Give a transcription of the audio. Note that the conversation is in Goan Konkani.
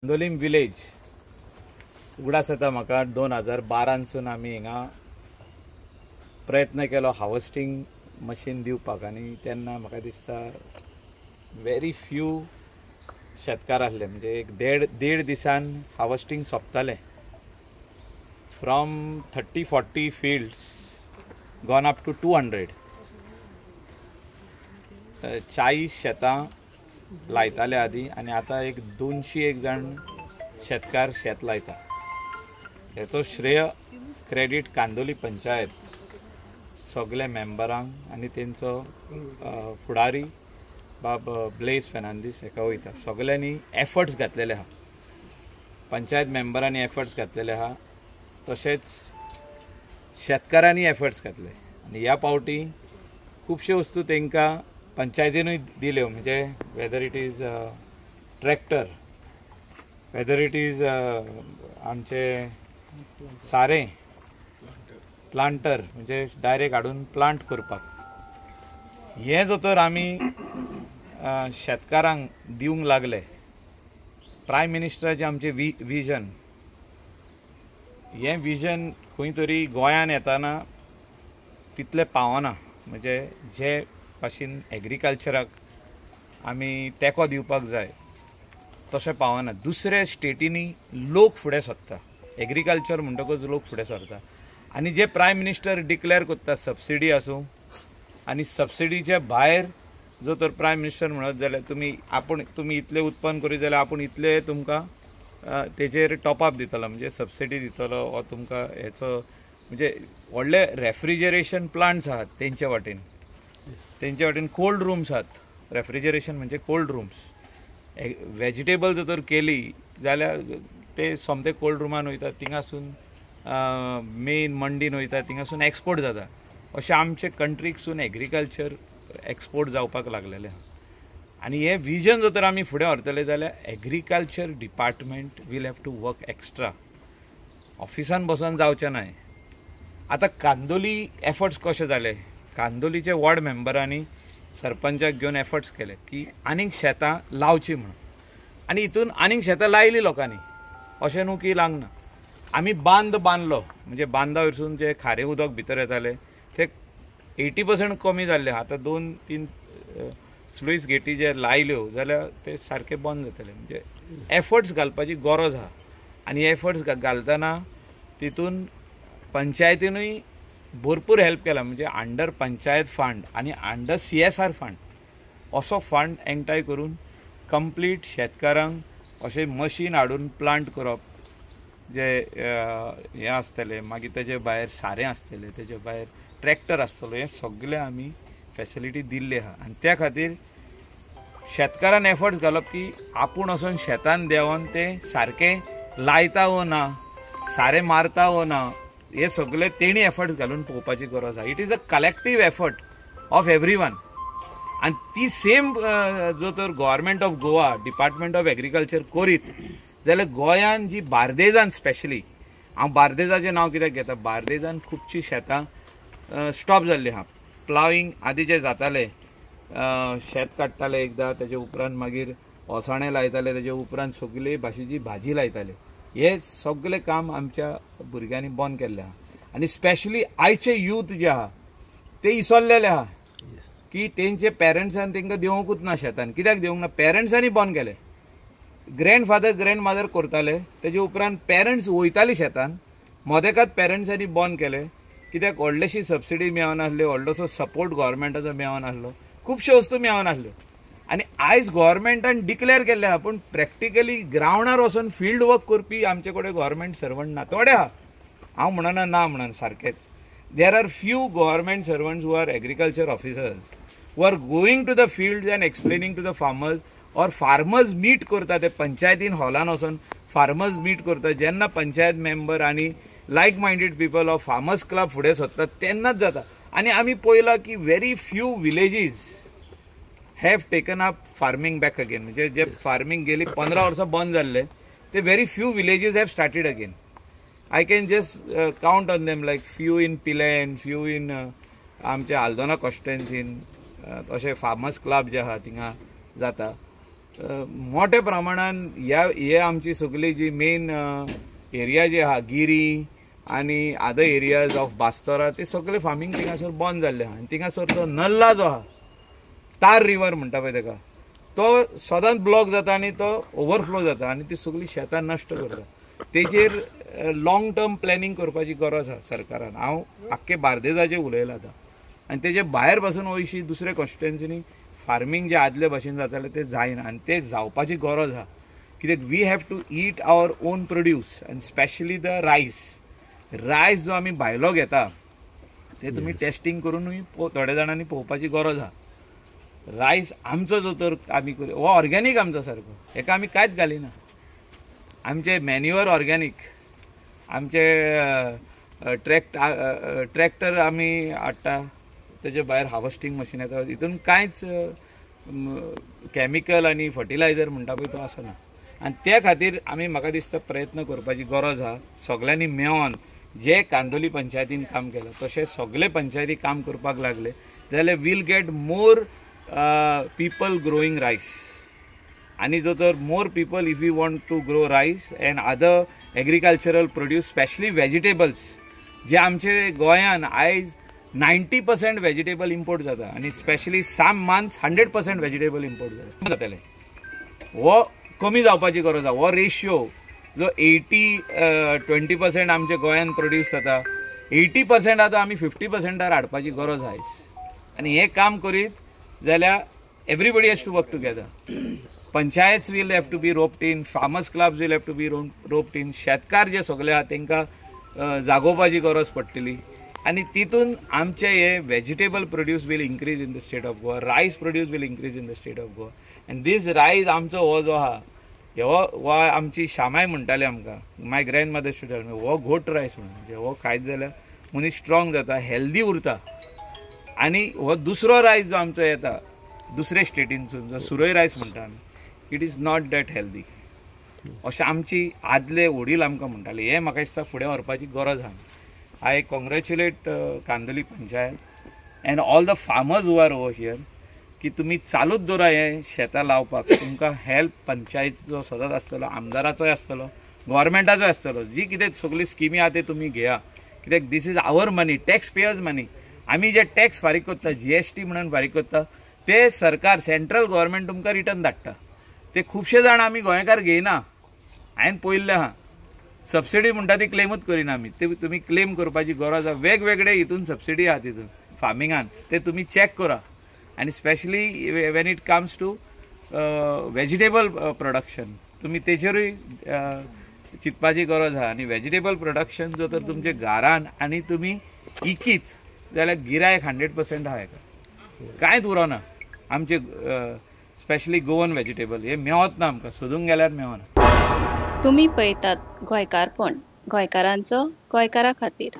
कांदोलीम विलेज उगडास येता म्हाका 2012 आमी हिंगा प्रयत्न केलो हार्वेस्टिंग मशीन दिवपाक आनी तेन्ना म्हाका दिसता व्हेरी फ्यू शेतकार आसले, म्हणजे एक देड दिसान harvesting सोंपतालें. From 30-40 fields gone up to 200. 40 शेतां लायताले आदी आनी आतां एक 201 जाण शेतकार शेत लायता. हेचो श्रेय क्रेडीट कांदोली पंचायत सगळे मेंबरांक आनी तेंचो फुडारी बाब ब्लेस फेर्नांदीस हेका वयता. सगळ्यांनी एफर्ट्स घातलेले आहा, पंचायत मेंबरांनी एफर्ट्स घातलेले आहा, तशेंच शेतकारांनी एफर्ट्स घातले आनी ह्या पावटी खुबश्यो वस्तू तांकां पंचायतीनूय दिल्यो, म्हणजे whether it is tractor, whether it is आमचे सारें प्लांटर, म्हणजे डायरेक्ट हाडून प्लांट करपाक. हें जो तर आमी शेतकारांक दिवंक लागले, प्रायम मिनिस्टराचें आमचें विजन, हें विजन खंय तरी गोंयान येताना तितलें पावना, म्हणजे जे भाशेन एग्रीकल्चराक आमी तेंको दिवपाक जाय तशें पावना. दुसऱ्या स्टेटींनी लोक फुडें सरता, एग्रीकल्चर म्हणटकच लोक फुडें सरता आनी जे प्रायम मिनिस्टर डिक्लेअर करता सबसिडी आसूं आनी सबसिडीच्या भायर जो तर प्रायम मिनिस्टर म्हणत जाल्यार तुमी आपूण तुमी इतलें उत्पन्न करीत जाल्यार आपूण इतलें तुमकां तेजेर टॉपअप दितलो, म्हणजे सबसिडी दितलो वो तुमकां हेचो, म्हणजे व्हडले रेफ्रिजरेशन प्लांट्स आहात तेंचे वाटेन, तेंचे वाटेन कोल्ड रूम्स आहात. रेफ्रिजरेशन म्हणजे कोल्ड रूम्स. वेजिटेबल जर तर केली जाल्यार ते सोमते कोल्ड रुमान वयता, थिंगासून मेन मंडीन वयता, थिंगासून एक्सपोर्ट जाता. अशें आमचे कंट्रीकसून एग्रीकल्चर एक्सपोर्ट जावपाक लागलेलें आहा. आनी हें विजन जर तर आमी फुडें व्हरतले जाल्यार agriculture department will have to work extra. ऑफिसान बसून जावचें ना. आतां कांदोली एफर्ट्स कशे जाले, कांदोलीचे वॉर्ड मेंबरांनी सरपंचाक घेवन एफर्ट्स केले की आनीक शेतां लावचीं म्हणून, आनी हितून आनीक शेतां लायलीं लोकांनी, अशें न्हू की लागना. आमी बांद बांदलो, म्हणजे बांदा वयरसून जे खारें उदक भितर येतालें तें 80% कमी जाल्लें. आतां 2-3 स्लुईस गेटी जे लायल्यो जाल्यार ते सारके बंद जातले. म्हणजे एफर्ट्स घालपाची गरज आहा आनी एफर्ट्स घालतना तितून पंचायतीनूय भरपूर हेल्प केला, म्हणजे अंडर पंचायत फंड आनी अंडर CSR fund असो फंड एकठांय करून कंप्लीट शेतकारांक अशें मशीन हाडून प्लांट करप जे हें आसतलें, मागीर तेजे भायर सारें आसतलें, तेजे भायर ट्रॅक्टर आसतलो, हें सगळें आमी फेसिलिटी दिल्ली आहा. आनी त्या खातीर शेतकारान एफर्ट्स घालप की आपूण वचून शेतान देंवन तें सारकें लायता वो ना, सारें मारता वो ना, हे सगळे तेणी एफर्ट्स घालून पळोवपाची गरज आहा. It is a collective effort of every one. आनी ती सेम जो तर government of Goa department of agriculture करीत जाल्यार गोंयान जी बार्देजान स्पेशली, हांव बार्देजाचें नांव कित्याक घेता, बार्देजान खुबशीं शेतां स्टॉप जाल्लीं आहा. प्लाविंग आदी जें जातालें, शेत काडटाले एकदां, तेजे उपरांत मागीर ओसाणे लायताले, तेजे उपरांत सगळे भाशेची भाजी लायताले, हे सगळें काम आमच्या भुरग्यांनी बंद केल्लें आहा. आनी स्पेशली आयचे यूथ जे आहा ते इसरलेले आहा की तेंचे पेरंट्सान तांकां देवंकूच ना शेतान. कित्याक देवंक ना? पेरंट्सांनी बंद केलें. ग्रँडफादर ग्रँडमदर करताले, तेजे उपरांत पेरंट्स वयताले शेतान, मदेकात पेरंट्सांनी बंद केलें कित्याक व्हडलीशी सबसिडी मेळनासली, व्हडलोसो सपोर्ट गव्हर्मेंटाचो मेळनासलो, खुबश्यो वस्तू मेळनासल्यो. आनी आयज गव्हर्मेंटान डिक्लेअर केल्लें आहा, पूण प्रॅक्टिकली ग्रावंडार वचून फिल्ड वर्क करपी आमचे कडेन गव्हर्मेंट सर्वंट ना, थोडे आहा, हांव म्हणना ना म्हणून सारकेंच. There are few government servants who are agriculture officers who are going to the field and explaining to the farmers, or farmers meet करता ते पंचायतीन हॉलान वचून फार्मर्स मीट करता. जेन्ना पंचायत मेंबर आनी like minded people of farmers club फुडें सरतात तेन्नाच जाता. आनी आमी पळयलां की very few villages have taken up farming back again, म्हणजे जे फार्मींग गेली 15 वर्सां बंद जाल्ले ते very few villages have started again. I can just count on them, like few in Pilerne, few in आमच्या आल्दोना कॉन्स्टिट्युएन्सीन अशे फार्मर्स क्लब जे आहा थिंगा जाता. मोठ्या प्रमाणान ह्या हे आमची सगळी जी मेन एरिया जी आहा, गिरी आनी अदर एरियाज ऑफ बास्तोरा, ते सगळे फार्मींग थिंगासर बंद जाल्लें आहा. आनी थिंगासर तो नल्ला जो आहा, तार रिवर म्हणटा पळय तेका, तो सदांच ब्लॉक जाता आनी तो ओवरफ्लो जाता आनी ती सगळी शेतां नश्ट करता. तेजेर लाँग टर्म प्लॅनिंग करपाची गरज आसा सरकारान. हांव आख्खे बार्देजाचेर उलयलां आतां, आनी तेजे भायर पासून वयशी दुसऱ्या कॉन्स्टिट्युएन्सीनी फार्मींग जे आदले भाशेन जातालें तें जायना आनी तें जावपाची गरज आहा. कित्याक we have to eat our own produce आनी स्पेशली the rice. रायस जो आमी भायलो घेता ते तुमी टेस्टींग करुनूय थोड्या जाणांनी पळोवपाची गरज आहा. रायस आमचो जो तर आमी हो ऑर्गेनीक आमचो सारको, हेका आमी कांयच घालिना. आमचे मॅन्युअर ऑर्गेनीक, आमचे ट्रॅक्टर आमी हाडटा, तेजे भायर हार्वेस्टींग मशीन येता, हितून कांयच कॅमिकल आनी फर्टिलायझर म्हणटा पळय तो आसना. आनी त्या खातीर आमी म्हाका दिसता प्रयत्न करपाची गरज आहा सगळ्यांनी मेळोन. जे कांदोली पंचायतीन काम केलां तशें सगळे पंचायती काम करपाक लागले जाल्यार we'll get more people growing rice. आनी जो तर more people if you want to grow rice and other agricultural produce, specially vegetables, जे आमचे गोंयान आयज 90% व्हेजिटेबल इम्पोर्ट जाता आनी specially some months 100% vegetable import जाता. जातले हो कमी जावपाची गरज आहा. हो रेशियो जो 80-20% आमच्या गोंयान प्रोड्यूस जाता, 80% आतां आमी 50%आर हाडपाची गरज आयज. आनी हें काम करीत जाल्यार everybody has to work together. Panchayats will have to be roped in, farmers clubs will have to be roped in, शेतकार जे सगळे आहा तांकां जागोवपाची गरज पडटली आनी तितून आमचे हे vegetable produce will increase in the state of Goa, rice produce will increase in the state of Goa. And this rice आमचो हो जो आहा हो आमची शामाय म्हणटाली आमकां, my grandmother should tell me, हो घोट रायस म्हणून, म्हणजे हो खायत जाल्यार मनीस स्ट्रॉंग जाता, हेल्दी उरता. आनी हो दुसरो रायस जो आमचो येता दुसरे स्टेटीनसून, जो सुरय रायस म्हणटा आमी, it is not that healthy, अशें आमची आदले वडील आमकां म्हणटाले. हें म्हाका दिसता फुडें व्हरपाची गरज आहा. I congratulate Candolim panchayat and all the farmers who are over here की तुमी चालूच दवरा हें शेतां लावपाक. तुमकां हेल्प पंचायतीचो सदांच आसतलो, आमदाराचोय आसतलो, गव्हर्मेंटाचोय आसतलो. जी कितें सगळी स्किमी आहा ते तुमी घेया, कित्याक this is our money, tax payers money. आमी जे टॅक्स फारीक करता, GST म्हणून फारीक करता, ते सरकार सेंट्रल गव्हर्मेंट तुमकां रिटर्न धाडटा. ते खुबशे जाण आमी गोंयकार घेयना, हांवें पळयल्लें आहा. सबसिडी म्हणटा ती क्लेमूच करिना आमी, ते तुमी क्लेम करपाची गरज आहा. वेगवेगळे हितून सबसिडी आहा तितून फार्मिंगान, ते तुमी चॅक करा. आनी specially when it comes to vegetable production तुमी तेचेरूय चिंतपाची गरज आहा. आनी व्हेजिटेबल प्रोडक्शन जो तर तुमचे घरान आनी तुमी इकीत जाल्यार गिरायक 100% आहा हेका, कांयच उरना. आमचे स्पेशली गोवन व्हेजिटेबल हे मेवत ना आमकां, सोदूंक गेल्यार मेवना. तुमी पळयतात गोंयकारपण, गोंयकारांचो गोंयकारा खातीर.